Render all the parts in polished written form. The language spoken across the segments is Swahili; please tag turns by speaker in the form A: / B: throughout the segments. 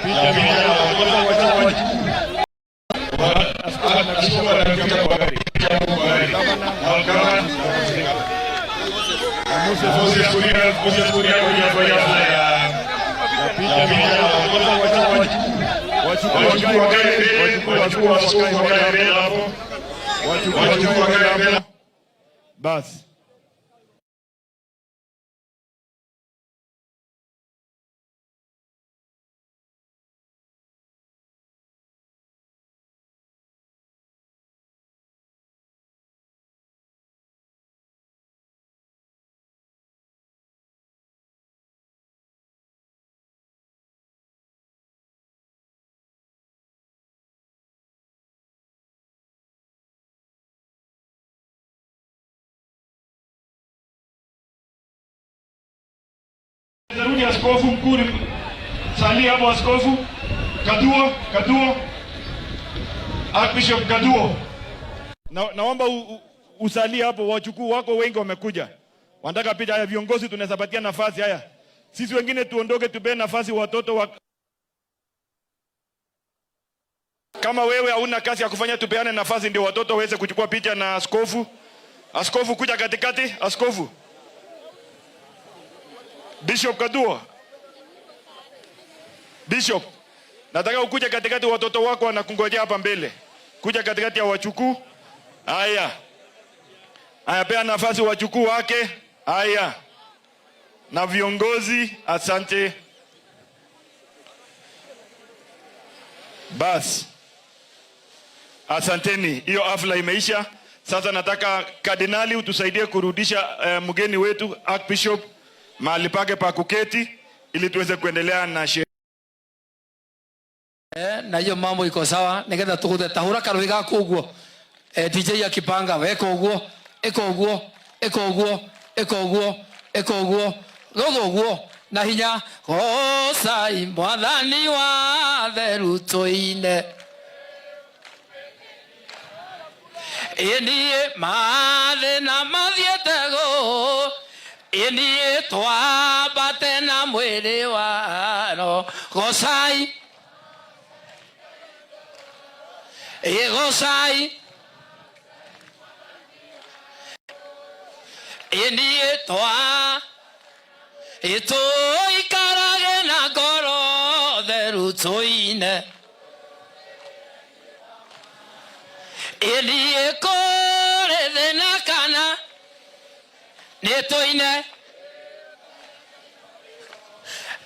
A: Picha na askofu anakuja kwa gari. Gavana na Moses Kuria kuja kwa hafla ya picha wachukua gari mbele, wachukua askofu wakae mbele hapo, wachukua gari mbele. Basi. Narudi askofu mkuu, salia hapo askofu Kaduo, Kaduo, Archbishop Kaduo. Naomba usalie hapo, wachukuu wako wengi wamekuja, wanataka picha. Haya viongozi tunaweza patia nafasi. Haya sisi wengine tuondoke, tupee nafasi watoto wa... Kama wewe hauna kazi ya kufanya, tupeane nafasi ndio watoto waweze kuchukua picha na askofu. Askofu kuja katikati, askofu Bishop Kaduo, Bishop, nataka ukuje katikati, watoto wako wanakungojea hapa mbele. Kuja katikati ya wachukuu. Haya, haya, pea nafasi wachukuu wake. Haya, na viongozi, asante. Bas, asanteni, hiyo hafla imeisha. Sasa nataka kardinali utusaidie kurudisha mgeni wetu Archbishop mahali pake pa kuketi ili tuweze kuendelea na sherehe.
B: Na hiyo mambo iko sawa nigetha tuguthe tahura karui gaku uguo. DJ akipanga weka uguo, ika uguo, ika uguo, ika uguo, ika uguo, gotha uguo na hinya gocai mwathani wa theru tuine. Ĩniĩ mathĩna mathiĩte gũ, ĩniĩ twambate na mwĩrĩ waro gocai, ĩ gocai, ĩniĩ twa, ĩ tũikarage na ngoro theru tũine. Ĩniĩ kũrĩ thĩna kana nĩ tũine.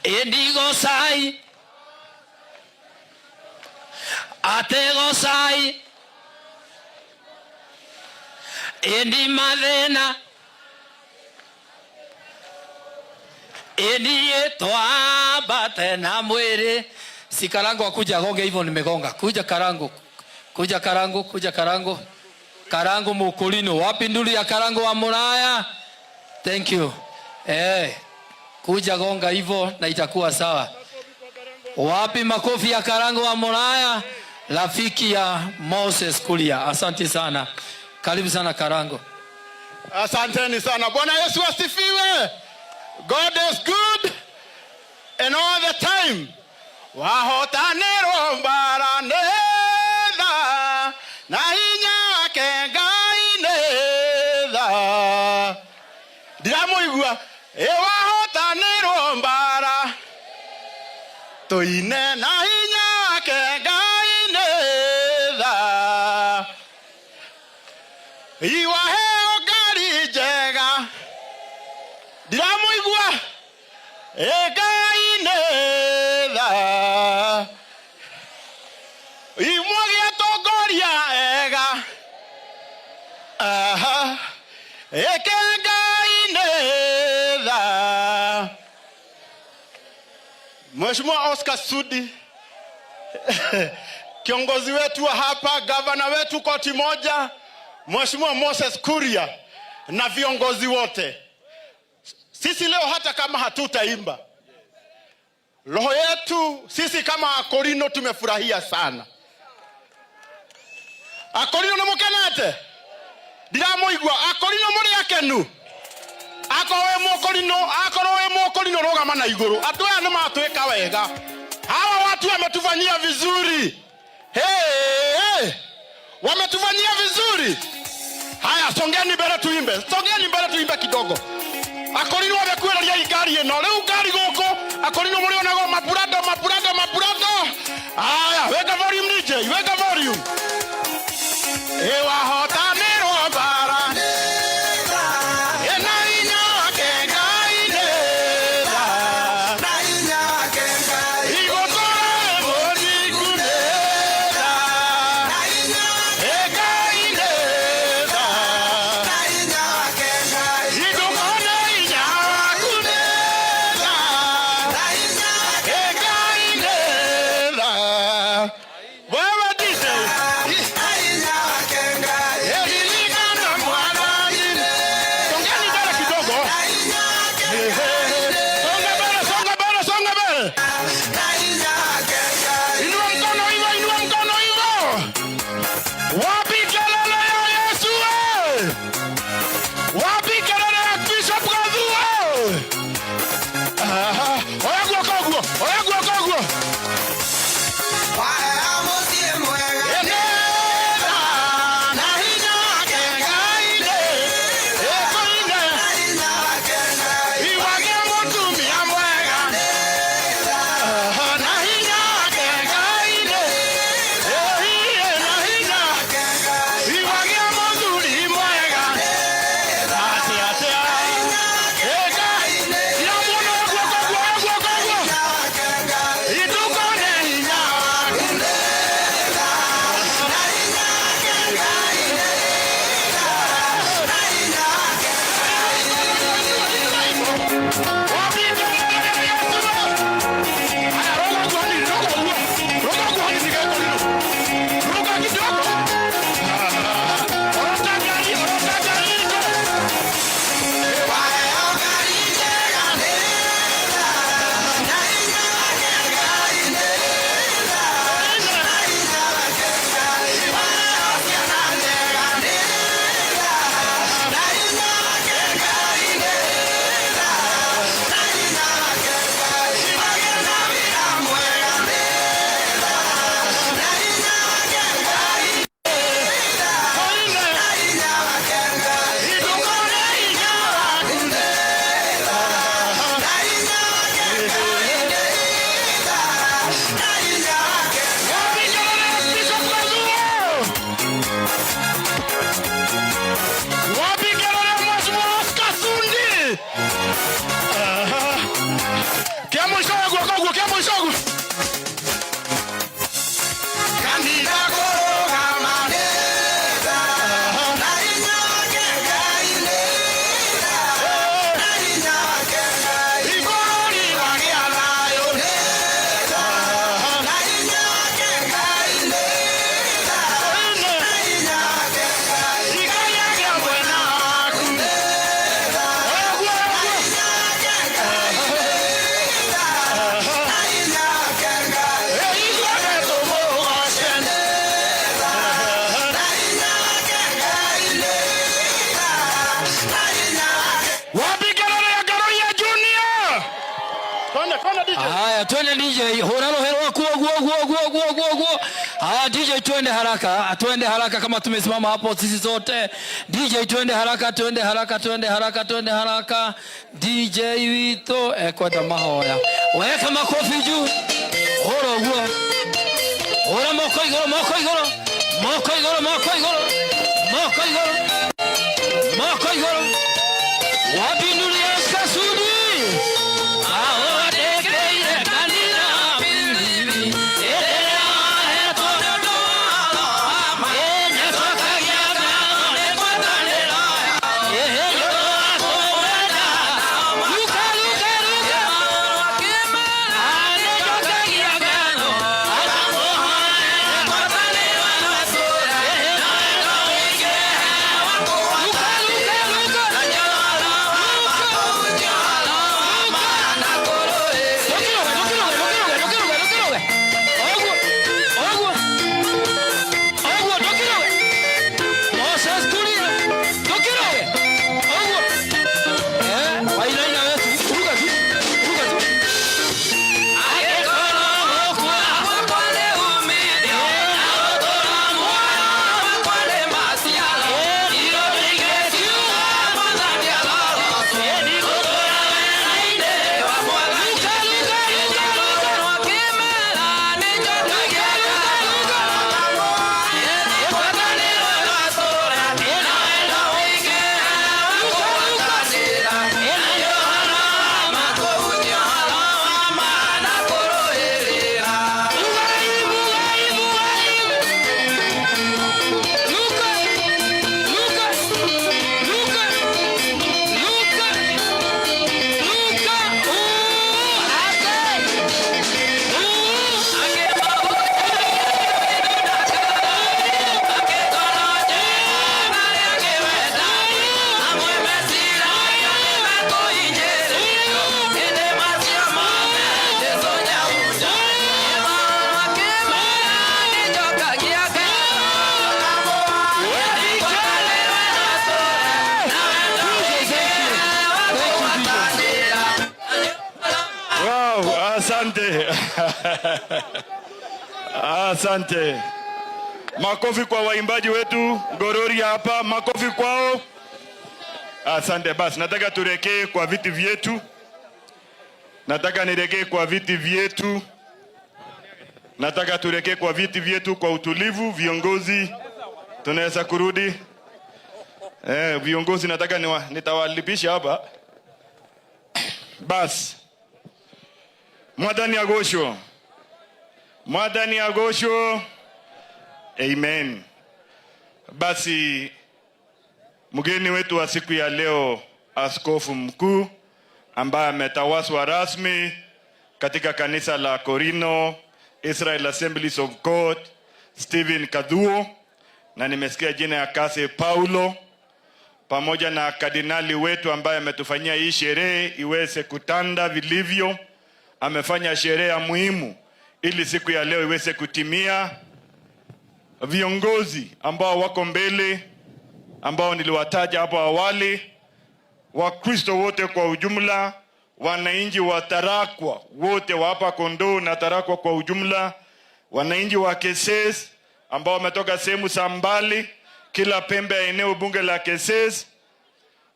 B: Ĩni gocai, atĩ gocai, ĩni mathĩna, ĩniĩ twambate na mwĩrĩ. Si Karango akuja agonge hivyo, nimegonga. Kuja Karango, kuja Karango, kuja Karango. Karango Mukulino, wapi nduli ya Karango wa Muraya? Thank you. Kuja gonga hivyo na itakuwa sawa. Wapi makofi ya Karango wa Muraya? Rafiki ya Moses Kuria. Asante sana. Karibu sana Karango.
C: Asanteni sana. Bwana Yesu asifiwe. God is good and all the time. Wahotanirwo mbara nĩ tha, na hinya wake Ngai nĩ tha. Ndiramũigua. Ĩ wahotanirwo mbara, tũine na hinya wake Ngai nĩ tha. Iwaheo ngari njega. Ndiramũigua. Ĩ Ngai nĩ tha. Imwagĩ atongoria ega. Aha. Ĩke Ngai nĩ tha. Mheshimiwa Oscar Sudi, kiongozi wetu wa hapa, gavana wetu koti moja, Mheshimiwa Moses Kuria na viongozi wote. Sisi leo hata kama hatutaimba, roho yetu sisi kama Akorino tumefurahia sana. Akorino nĩ mũkenete? Ndiramuigua. Akorino mũrĩ akenu? Akorwo wĩ Mũkorino, akorwo wĩ Mũkorino rũgama na igũrũ. Andũ aya nĩ matwĩka wega. Hawa watu Watu wametufanyia vizuri. Hey, hey. Wametufanyia vizuri. Haya, songeni mbele tuimbe. Songeni mbele tuimbe kidogo. Akorino wamekuereria ngari ĩno. Rĩu ngari gũkũ akorino mũrĩonago mapurado mapurado mapurado. Haya, weka volume DJ, weka volume. Ĩwahotanĩrwo mbara. Ĩna hinya wake Ngai nĩ tha. Igũtũra mũthingu nĩ tha. Ĩ Ngai nĩ tha. Indũkone hinya waku nĩ tha. Ĩ Ngai nĩ tha. Wewe DJ. Ririkana mwathani. Songeni mbele kidogo. Songa mbele, songa mbele, songa mbele. Inua mkono hivyo, inua mkono hivyo. Wapi kelele ya Yesu we? Wapi kelele ya Bishop Gathu we? Aha. Oya guoko guo, oya guoko guo. Eneza na hinya wake Ngai nĩ, ĩkoine, iwage mũtumia mwega. Aha, na hinya wake Ngai nĩ, ĩhiĩ na hinya, iwage mũthuri mwega. Atĩ, atĩ, ĩka, iramuona oya guoko guo, oya guoko guo. Itukone hinya waku. Wapi kelele ya Yesu? Haya, roga kuhani, roga guo. Roga kuhani nikae. Ruka kidogo. Orota gari, orota gari iko. Koine. Idukone hinya waku. Wapi kelele ya Bishop Gathuo? Wapi kelele ya Mheshimiwa Oscar Sundi? Aha. Kia mwisho guoko guo, kia mwisho guo. Kanitha kũrũgama. Igũrũ rĩwagĩa thayũ. Koine. Igai agĩa mwena waku. Oya guo, oya guo. Ithuothe tũmũgoce. Wapi kelele ya Ngaruiya Junior? Twende, twende DJ.
B: Haya, twende DJ, hura rohe rwaku guo guo guo guo guo guo. Haya DJ, twende haraka, twende haraka kama tumesimama hapo sisi sote. DJ, twende haraka, twende haraka, twende haraka, twende haraka. DJ wito ekwenda mahoya. Weka makofi juu. Hura guo. Hura moko igoro, moko igoro. Moko igoro, moko igoro. Moko igoro. Moko igoro. Wapi nduru ya Oscar Sudi? Aorekeire kanitha ĩrĩa hetwo nĩtwakagia ngatho nĩ ngwatanĩro Ruka, ruka, ruka. Nĩnjokagia ngatho. Ruka, ruka, ruka.
A: Asante. Asante. Makofi kwa waimbaji wetu Gorori hapa, makofi kwao. Asante. Basi nataka turekee kwa viti vyetu, nataka nirekee kwa viti vyetu, nataka turekee kwa viti vyetu kwa utulivu. Viongozi tunaweza kurudi. Viongozi nataka nitawalipisha hapa. Basi Mwathani agocwo, Mwathani agocwo. Amen. Basi mgeni wetu wa siku ya leo, askofu mkuu ambaye ametawazwa rasmi katika kanisa la Korino Israel Assemblies of God, Stephen Kathuo, na nimesikia jina ya Kase Paulo, pamoja na kardinali wetu ambaye ametufanyia hii sherehe iweze kutanda vilivyo. Amefanya sherehe ya muhimu ili siku ya leo iweze kutimia. Viongozi ambao wako mbele ambao niliwataja hapo awali, Wakristo wote kwa ujumla, wananchi wa Tarakwa wote wa hapa Kondoo na Tarakwa kwa ujumla, wananchi wa Keses ambao wametoka sehemu za mbali, kila pembe ya eneo bunge la Keses,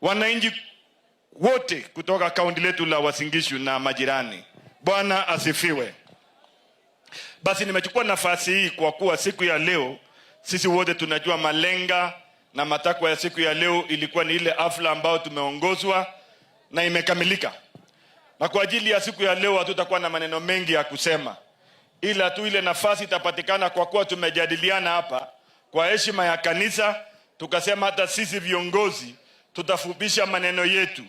A: wananchi wote kutoka kaunti letu la Uasin Gishu na majirani. Bwana asifiwe. Basi nimechukua nafasi hii kwa kuwa siku ya leo sisi wote tunajua malenga na matakwa ya siku ya leo ilikuwa ni ile hafla ambayo tumeongozwa na imekamilika. Na kwa ajili ya siku ya leo hatutakuwa na maneno mengi ya kusema, ila tu ile nafasi itapatikana kwa kuwa tumejadiliana hapa kwa heshima ya kanisa, tukasema hata sisi viongozi tutafupisha maneno yetu,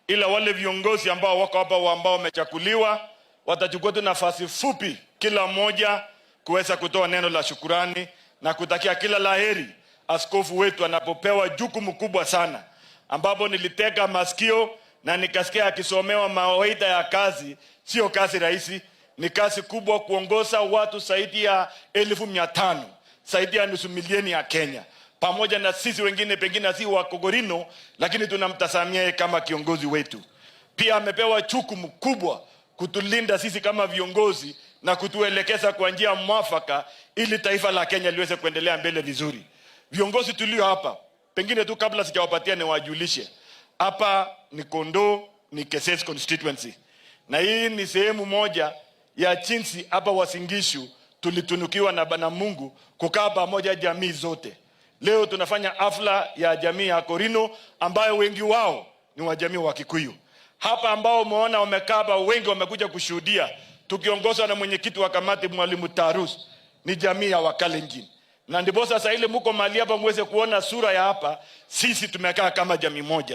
A: ila wale viongozi ambao wako hapa ambao wamechaguliwa watachukua tu nafasi fupi kila mmoja kuweza kutoa neno la shukurani na kutakia kila laheri askofu wetu anapopewa jukumu kubwa sana, ambapo nilitega masikio na nikasikia akisomewa mawaidha ya kazi. Sio kazi rahisi, ni kazi kubwa kuongoza watu zaidi ya 500,000, zaidi ya nusu milioni ya Kenya, pamoja na sisi wengine pengine si wa Kogorino, lakini tunamtazamia yeye kama kiongozi wetu. Pia amepewa jukumu kubwa kutulinda sisi kama viongozi na kutuelekeza kwa njia mwafaka ili taifa la Kenya liweze kuendelea mbele vizuri. Viongozi tulio hapa, pengine tu kabla sijawapatia niwajulishe, hapa ni Kondoo, ni Keses constituency, na hii ni sehemu moja ya jinsi hapa Uasin Gishu tulitunukiwa na Bwana Mungu kukaa pamoja jamii zote. Leo tunafanya hafla ya jamii ya Korino ambayo wengi wao ni wa jamii wa Kikuyu. Hapa ambao umeona wamekaa hapa wengi wamekuja kushuhudia, tukiongozwa na mwenyekiti wa kamati Mwalimu Tarus, ni jamii ya Wakalenjin. Na ndipo sasa ile mko mahali hapa muweze kuona sura ya hapa, sisi tumekaa kama jamii moja.